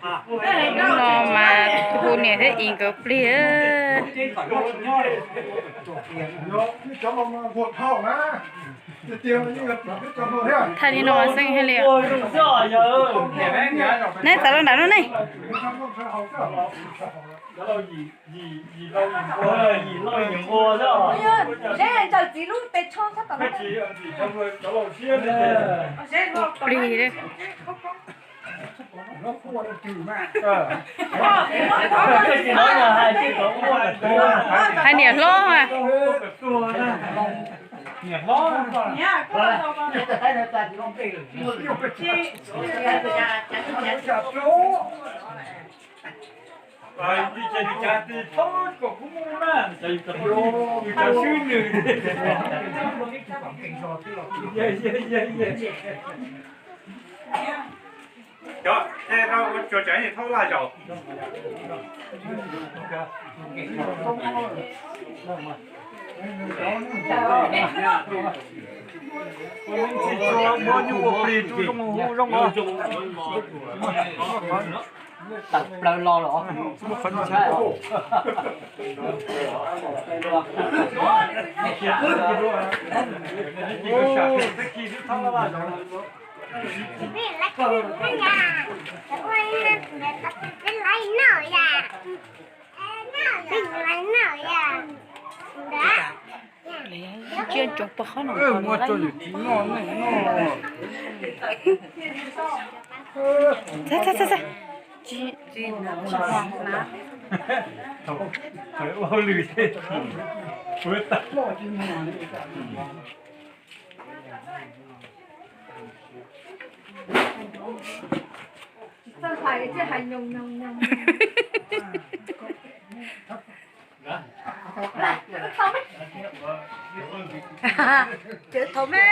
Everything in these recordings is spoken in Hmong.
Hnub no mas hu niam thiab txiv nkawd plig. Thaij li no mas xeeb heev li. Neb txav los nram no ne. Plig. Hais niam hlob. Cov, tsuas tseem thaub laj zaum. Tawm plaws los los. Tsiaj tsoom pog qhob no. Cov thaum me.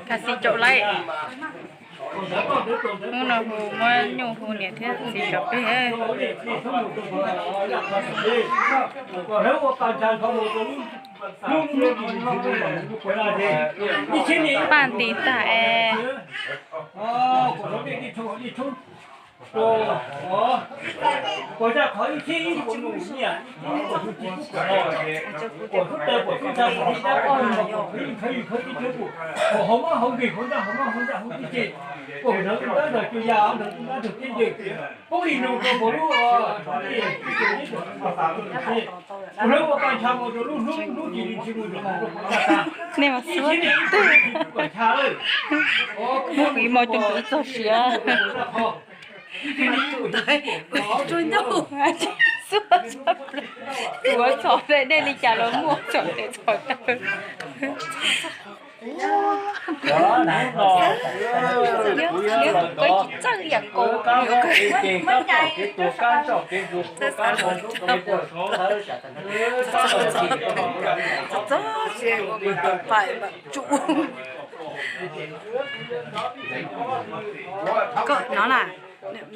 Ka xi caum laib. Hnub no hu muab nyuj hu niam thiab txiv cov plig. Paj nti tag es. Nej mas xub twg. Muab kuv ib hmos coj kuv txog siav. Xub txog plaws. Kuv txhom dej li cas los muaj txhom tes txhom taw. Txawj yam kaus. Koj no na,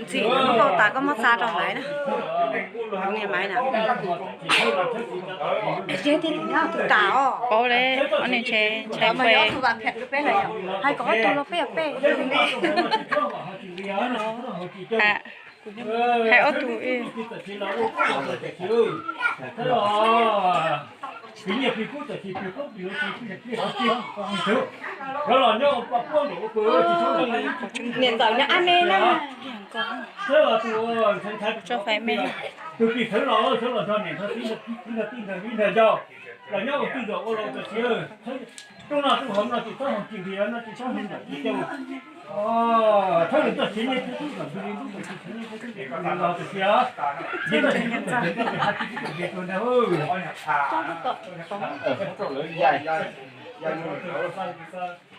ntxim no koj tas koj muab xa rau hlais na. Niag maiv na. Paub le, ob niag ntshe ntshai peb. Hais kom ob tug los peb peb. Hais ob tug. Niam ntxawm nyob ab me na. Tso fais me.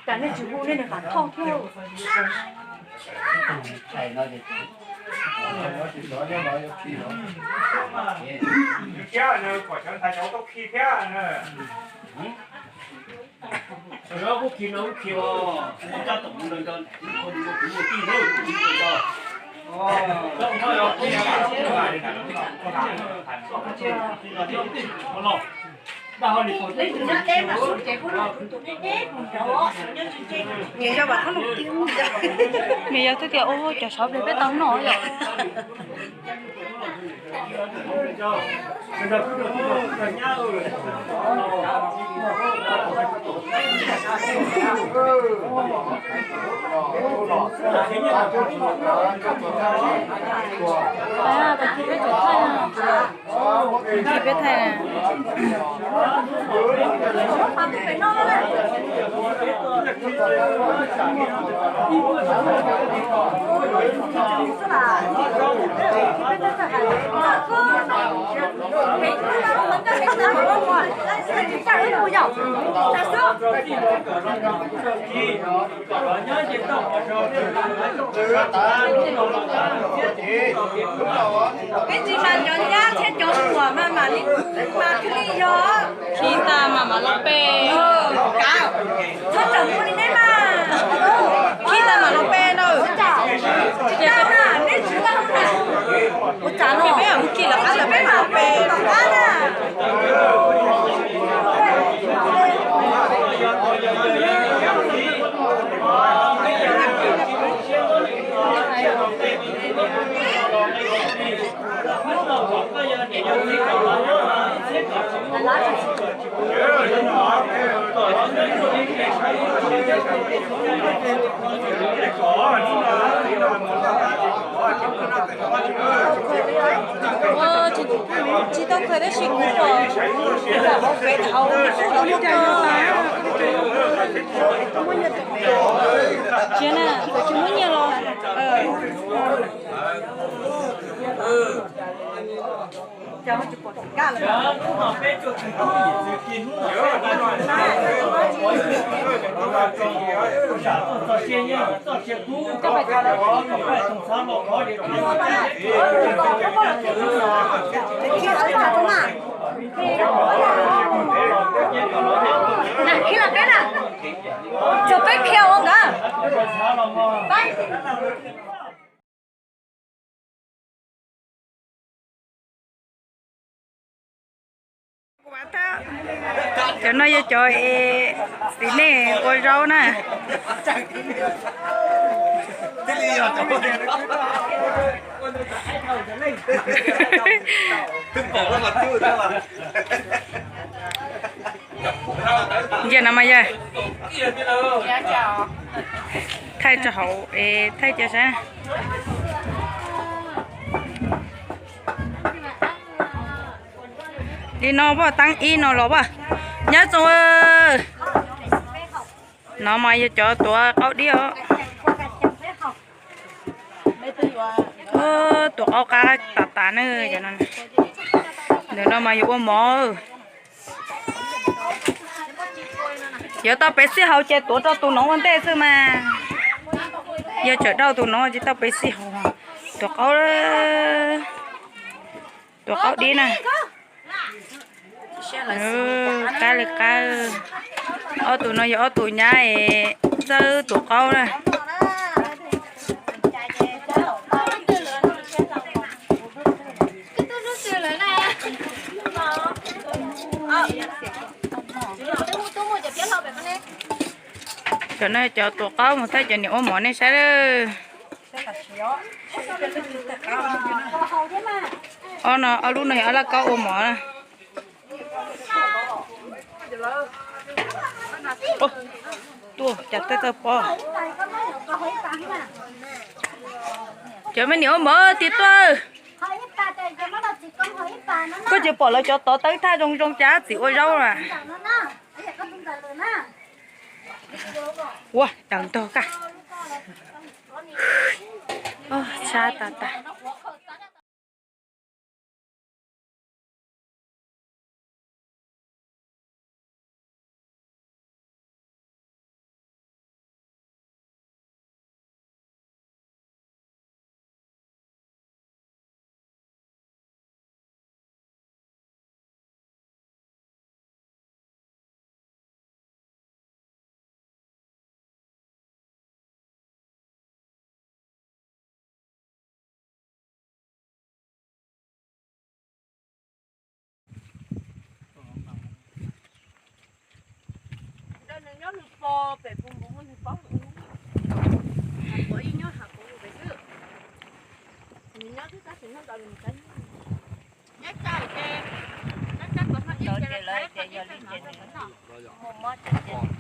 Cas nej tsis hu nej niag Vam Thoj thiab? Thiab, kom cov ntxhais cov tuaj khi thiab. Nws yog twb tias ua cov sov peb tau noj yom. Peb thaij na. Peb tsis mas cov nyab thiab cov muam mas mam li mas thiaj li yog. Khib tag mas mam los pe. Txhob txawm mus li neb mas. Khib tag mam los pe na. Ces peb mus khib lawv qab lawv peb mam los pe. Tsis tau kawg tab sis kuv pom hauv Fev hauv YouTube no muaj cov, tsis na, tsis muaj nyiaj los. Txog peb khiav ua nkawd. Cov no yog cov es txiv neej ua zaub na. Yog no mas yog thaij rau hauv es thaij cia saib. Li no paj teeb ib no los paj. Nyob zoo. No mas yog cov tuav qaub dib os. Tuav qaub qab tas tas na. Ntawm no mas yuav ua mov. Yuav tau pem xij haus ces tuav rau tus noov ua ntej xwb mas. Yog tseem dhau tus noov tsis tau pem xij haus. Tuav qaub, tuav qaub dib na. Qab li qab. Ob tug no yog ob tug nyab es txawb tuav qaub na. Cov no cov tuav qaub mus thaij cov niam ua mov nej saib lawm. Ob no, ob lub no yog ob laj kaub ua mov na. Tuaj cas tawj txawj pob. Cov me niam ua mov tiag tuaj. Koj tsis pom lawv cov tod tawb thaj zoo zoo cas txiv ua zaub na. Ua daws ntog kaj. Tshab tas tas. Nyob nws pog pem puv npuv nws paub. Hav puav ib nyob hav puav pem xwb. Nws nyob twb tab sis nyob nkaus nws mus teb. Nyob tsaug ces, nyob tsaug kom noj ib ces los thaib qhov ib ces no. Muaj mob ces ces.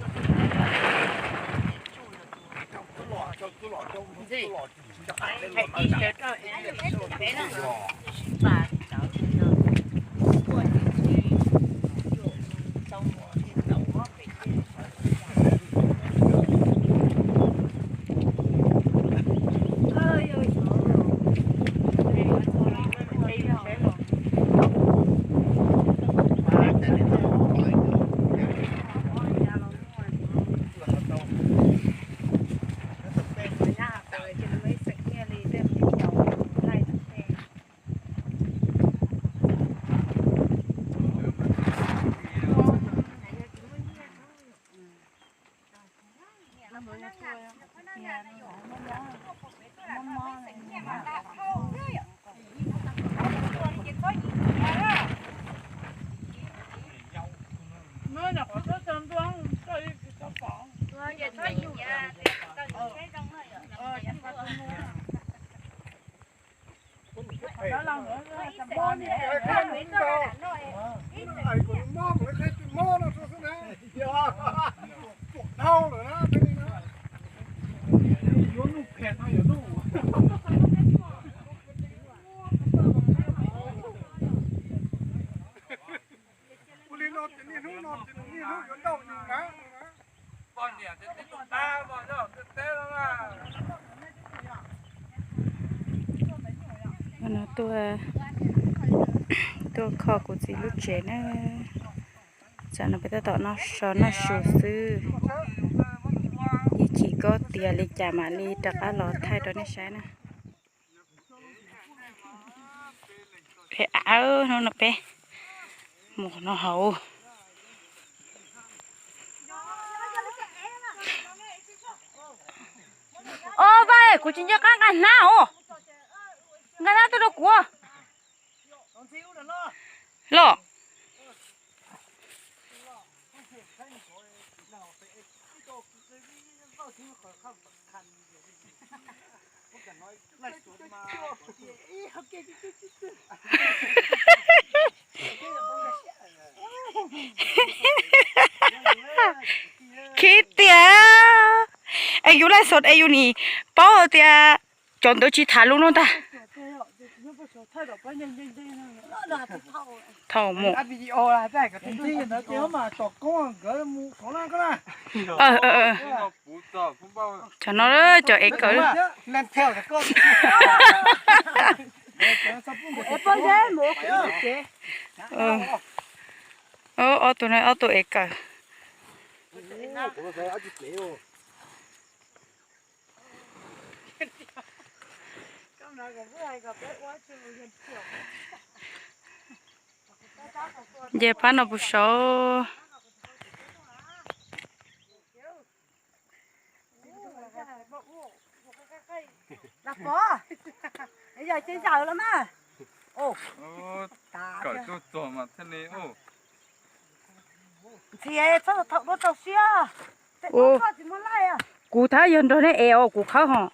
Ua li no ces niaj hnub no ces niaj hnub yuav nrauj yus na. Tuaj, tuaj kho kuv txiv lub tsev na. Tsam no peb tab tom noj so noj su xwb. Ib chim kob tiag li cas mam li rov qab los thaij rau nej saib na. Peb av hnub no peb mus qhov no hauv. Au, Vaj, kuv tsis nco qab nqa hnab os. Nqa hnab tuaj rau kuv. Los. Khib tiag. Es yus laij xos es yus nim paub tias cov ntawd tsis tham lus no ntag. Thaum mus. Cov no cov ev kawm. Ob tug no ob tug ev kawm. Nce pab no puas saud. Yog ces zawm los mas. Kawm tuaj txog mas thiaj li. Ntxhi, txhob thaum dua rau siab. Kuv thab yog nrog neb ev os, kuv khawb hos.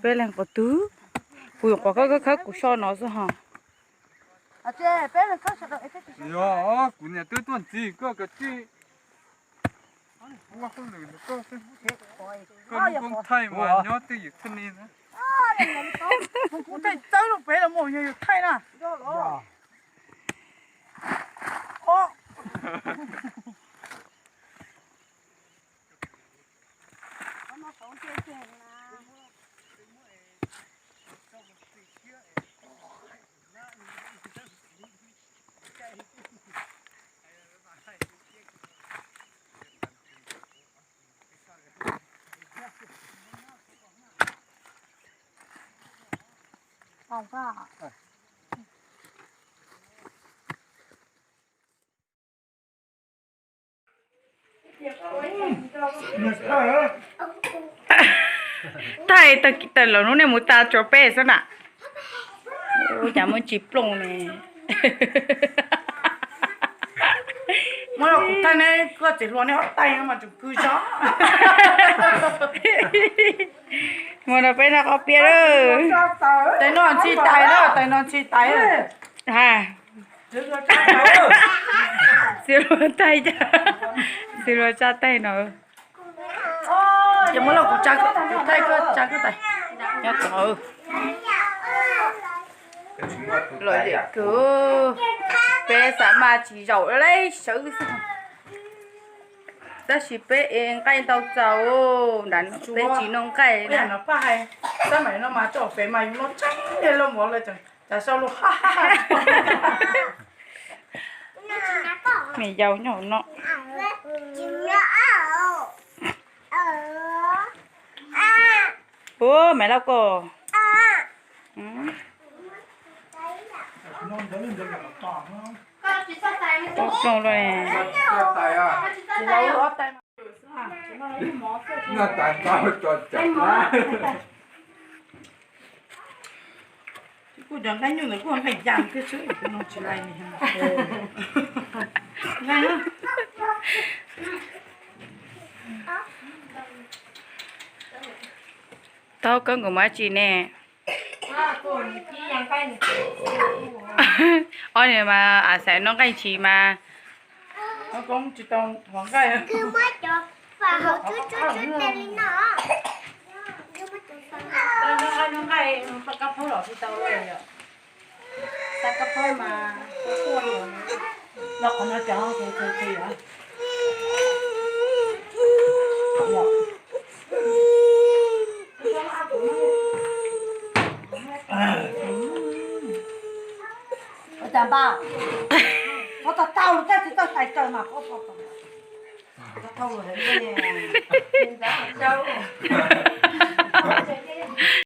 Peb leeg qhov twg, kuv yuav qhov khawb khawb kuv so no xwb hos. Yog kuv niam twb tuaj ntxiv koj kav tsij ua hauj lwm ntawm koj xwb. Koj lub koob thaij mas nyob twj ywm thiaj li na. Koob thaij txawb lub pem los mus yog yus thaij na. Thaij tawm lawm hnub nej mus tas tso peb xwb na. Ua cas muaj tsis plooj ne. Muab rau kuv thaij neb koj txiv hluas neb ob tais no mas tseem kub zog. Mus rau peb noj qos piab lawm. Tais no ntxhi tais na, tais no ntxhi tais. Ha. Txiv hluas tais, txiv hluas tsa tais no. Ces muab los kuv tsa, kuv thaij koj tsa koj tais. Nyob tod. Lom zem kawg, peb xav mas tsis zaum li sawv xwb. Tab sis peb ev nqaij ntau txaus, nram no peb tsis noj nqaij na. Paj hais, tab maim no mas tso pem mas yus los tseeb li los mov lawm, cas sau lus ha ha ha. Me yau nyob hauv no. Ua, Maiv Lauj koj. Plooj plooj luaj ne. Kuj cov nqaij nyuj ntawd kuj nqaij yas thiab xwb, kuv no tsis lais li. Taub kawb nkaus mas tsis ne. Ob niag mas a xaiv noj nqaij ntshis mas. Ua cas npaj, qhov tau tau lus thiab tsis tau tais taws mas qhov tau tau.